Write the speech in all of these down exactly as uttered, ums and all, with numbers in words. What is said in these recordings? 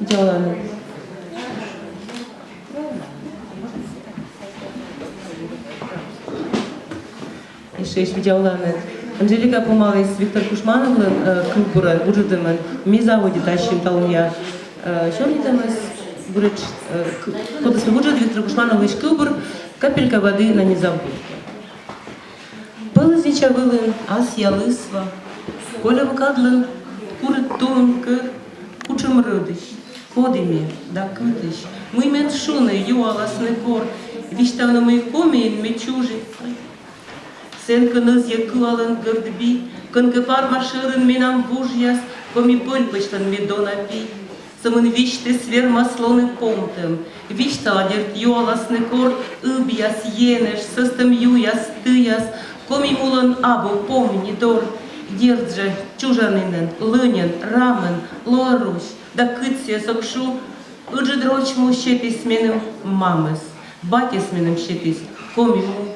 Видза оланныд. Эшшӧ Анжелика помаліс Виктор Кушмановлӧн, э, кывбурӧн вуджӧдӧмӧн. Ме заводита ассьым талунъя, э, сёрнитӧмӧс. Буретш, э, к-, кодӧс ме вуджӧді, Виктор Кушмановлысь кывбур «Капелька воды на незабудку». Пӧлӧзнича вылын асъя лысва, кольӧм кадлӧн курыд тулын кӧр. Кутшӧм рӧдысь, коді ме да кытысь, мый мен шуны, юаласны кор, висьтавны, мый Комиын ме чужи. Сэн кӧ нӧзйӧ кылалӧн гӧрд би, кӧнкӧ парма шӧрын менам вужъяс, Коми пӧль пӧчлӧн ме дона пи. Сӧмын висьтыс вермас лоны помтӧм, висьтала, дерт, юаласны кор ыбъяс, енэж, сӧстӧм юяс, тыяс, Коми мулӧн абу, помни, дор. Дерт жӧ, чужанінӧн, лӧньӧн, рамӧн лоӧ Русь, да кыдз сійӧс ог шу. Ыджыд роч му сетіс меным мамыс, батьыс меным сетіс Коми му.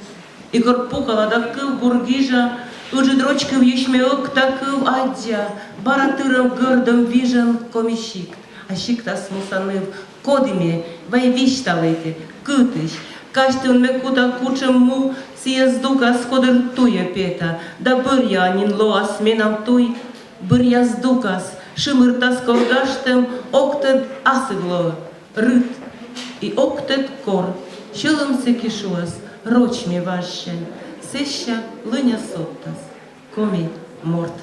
И кор пукала да кывбур гижа, ыджыд роч кывйысь ме ӧкта кыв, аддза, бара тырӧм гӧрдӧм вижӧм Коми сикт. А сиктас муса ныв. Коді ме, вай висьталӧй тэ, кытысь. Казьтывны ме кута, кутшӧм му сійӧ здукас, кодыр туйӧ пета, да бӧръя нин лоас менам туй. Бӧръя здукас, шымыртас кор гажтӧм, ог тӧд, асыв лоӧ рыт. И ог тӧд, кор. Сьӧлӧм сэки шуас: роч ме важся. Сэсся лӧня содтас: Коми морт.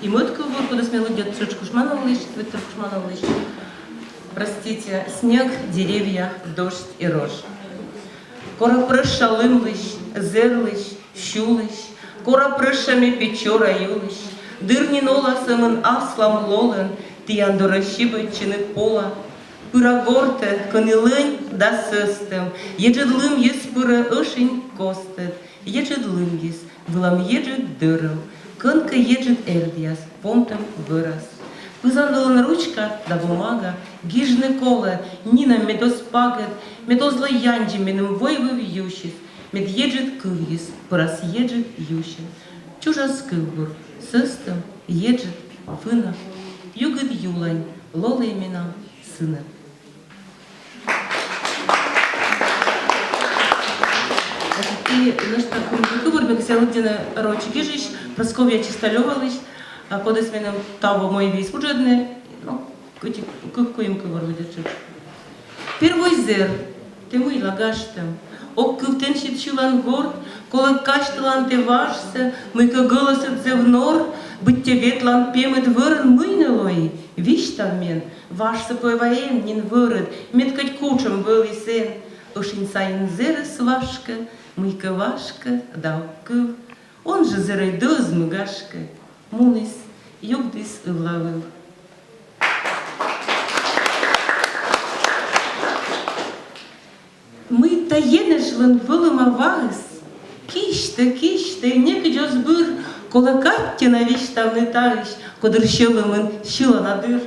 И мӧд кывбур, кодӧс ме лыддя тшӧтш Кушмановлысь, Виктор Кушмановлысь. Простите, «Снег, деревья, дождь и рожь». Кора прӧща лымлысь, зэрлысь, сюлысь, кора прӧща ме Печора юлысь, дыр нин ола сӧмын аслам лолӧн, тіян дорӧ сибӧдчыны пола. Пыра гортӧ, кӧні лӧнь да сӧстӧм, еджыд лымйыс пырӧ ӧшинь костӧд, еджыд лымйыс, вылам еджыд дӧрӧм, кӧнкӧ еджыд эрдъяс, помтӧм вӧрас. Пызан вылын ручка да бумага, гижны колӧ, нинӧм мед оз пагӧд, мед оз ло яндзим меным войвыв юсьыс, мед еджыд кывйыс пырас еджыд юсьӧ. Чужас кывбур, сӧстӧм, еджыд, вына, югыд юлань лолӧй менам сынӧ. И нӧшта кык кывбур ме кӧсъя лыддьыны роч гижысь, Прасковья Чисталёвалысь, а, кодӧс меным таво мойвиис вуджӧдны, но, кык, кык-куим кывбур лыддя тшӧтш. Первой зэр. Тэ мыйла гажтӧм? Ог кывтӧнсьыд сьылан горт, колӧ казьтылан тэ важсӧ, мыйкӧ гӧлӧсыд зэв нор, быттьӧ ветлан пемыд вӧрын. Мый нӧ лои, висьтав мен, важсӧ пӧ вай эм нин вӧрыд, мед кӧть кутшӧм вӧлі сэн. Ӧшинь сайын зэрыс вашкӧ, мыйкӧ вашкӧ да ог кыв. Он жӧ зэрӧй дӧзмы, гашкӧ. Муніс, югдіс ывла вылӧ. Мыйта енэжлӧн вӧлӧма ваыс? Кисьтӧ, кисьтӧ, некыдз оз быр, колӧ каттьӧ на висьтавны таысь, кодыр сьӧлӧмын сьылана дыр.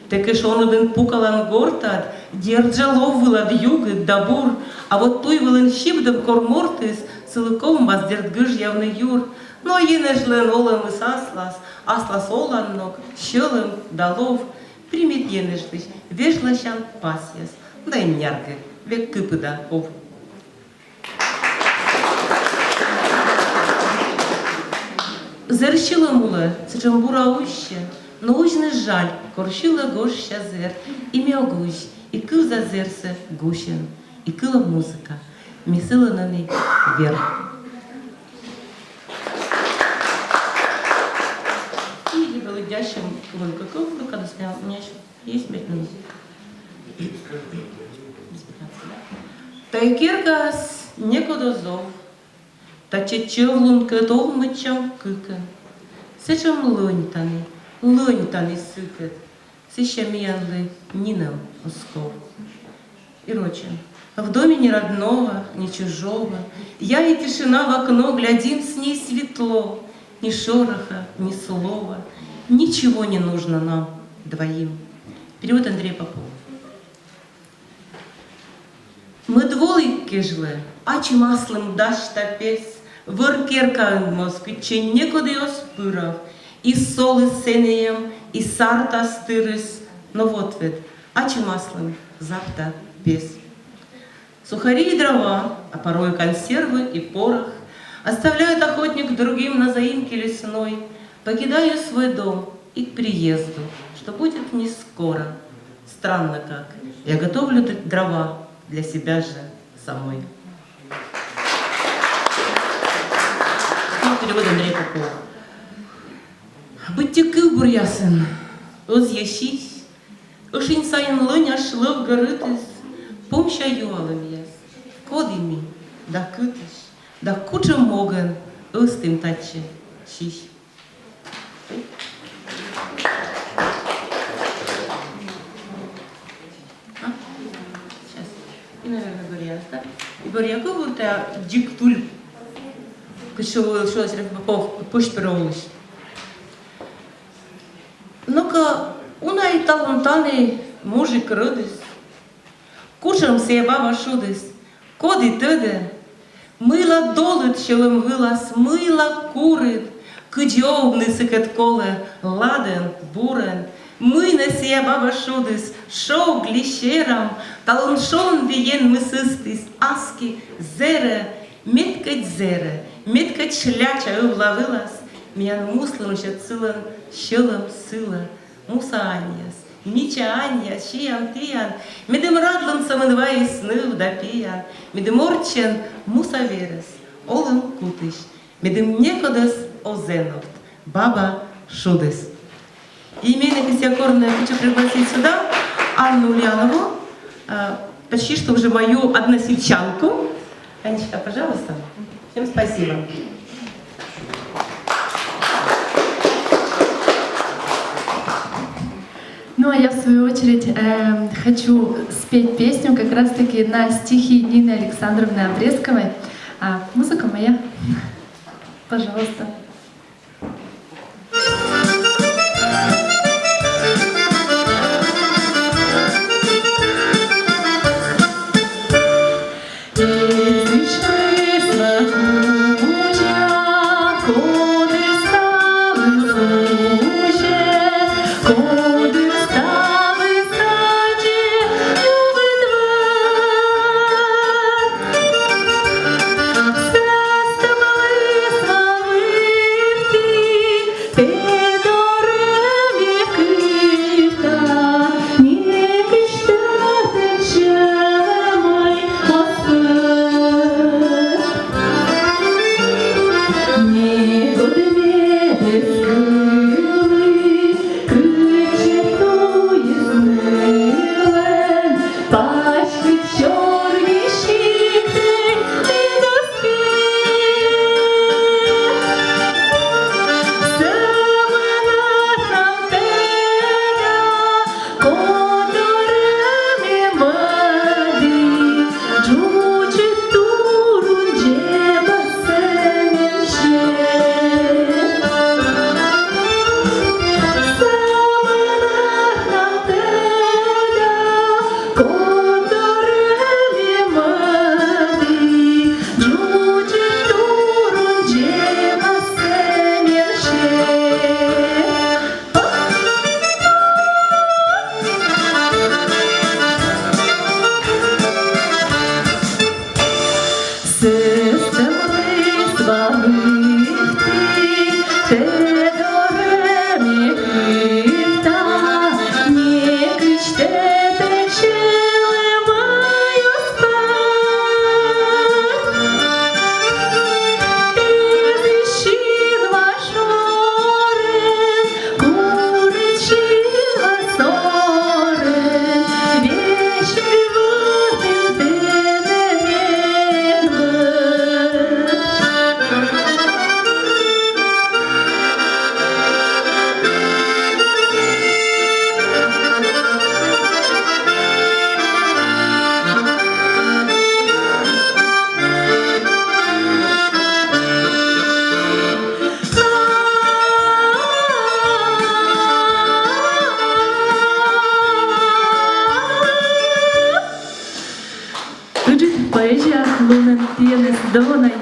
Тэ кӧ шоныдын пукалан гортад, дерт жӧ, лов вылад югыд да бур, а вот туй вылын сибдӧм кор мортыс, сылы ковмас, дерт, гыжъявны юр. Но енэжлӧн олӧмыс аслас, аслас олан ног, сьӧлӧм да лов. Примит енэжлысь вежласян пасъяс да эн няргӧ, век кыпыда ов. Зэр сьылӧм улӧ сэтшӧм бура уссьӧ, но узьны жаль, кор сьылӧ гожся зэр. И ме ог узь, и кывза зэрсӧ гусьӧн, и кылӧ музыка, ме сылӧн ӧні вер. И либӧ лыддясим кывлӧм кык кывбур, кадыс миян, миян ещё есть пять минут. Тайӧ керкаас некод оз ов. Татчӧ чӧв-лункӧд овмӧдчам кыкӧн. Сэтшӧм лӧнь тані, лӧнь тані сыкӧд. Сэсся миянлы нинӧм оз ков. И рочӧн. В доме ни родного, ни чужого. Я и тишина в окно, глядим с ней светло. Ни шороха, ни слова. Ничего не нужно нам двоим. Перевод Андрея Попова. Мӧд волі кежлӧ ачым аслым дасьта пес, Вӧр керкаын моз, кытчӧ некод ӧз пырав, и солыс сэні эм, и сартас тырыс, но вот вед, ачым аслым запта пес. Сухари и дрова, а порой консервы и порох оставляет охотник другим на заимке лесной, покидаю свой дом и к приезду, что будет не скоро. Странно как, я готовлю д- дрова для себя же самой. Перевод Андрея Попова. Быттьӧ кывбуръясын ӧзйӧ сись, ӧшинь сайын лӧняш лӧвгӧ рытыс, помся юалӧмъяс: коді ми да кытысь, да кутшӧм могӧн ӧзтім татчӧ сись. А? Сейчас. И, наверное, бӧръяс, да? И бӧръя кывбуртӧ, а, дзик туль. Кыдз шуӧ, шуӧ Серафим Попов, пӧсь пыр олысь. Но-ка, уна-ӧ талун тані мужик рӧдыс? Кутшӧм сійӧ баба шудыс, коді тӧдӧ? Мыйла долыд сьӧлӧм вылас, мыйла курыд, кыдзи овны сыкӧд колӧ ладӧн, бурӧн? Мый нӧ сійӧ баба шудыс, шог ли серам, талун шонді Енмыс ыстіс, аски зэрӧ, мед кӧть зэрӧ, мед кӧть шляча ывла вылас, миян муслунсьӧд сылӧн сьӧлӧм сылӧ. Муса аньяс, мича аньяс, сиам тіян, медым радлун сӧмын вайис ныв да пиян, медым орччӧн муса верӧс олӧм кутысь, медым некодӧс оз эновт баба шудыс. И ме ӧні кӧсъя корны, хочу пригласить сюда Анну Ульянову, э, почти что уже мою односельчанку. Анечка, пожалуйста. Всем спасибо. Ну, а я, в свою очередь, эм, хочу спеть песню как раз-таки на стихи Нины Александровны Обрезковой. А музыка моя. Пожалуйста.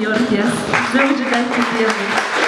Ёртъяс, зэв ыджыд аттьӧ тіянлы.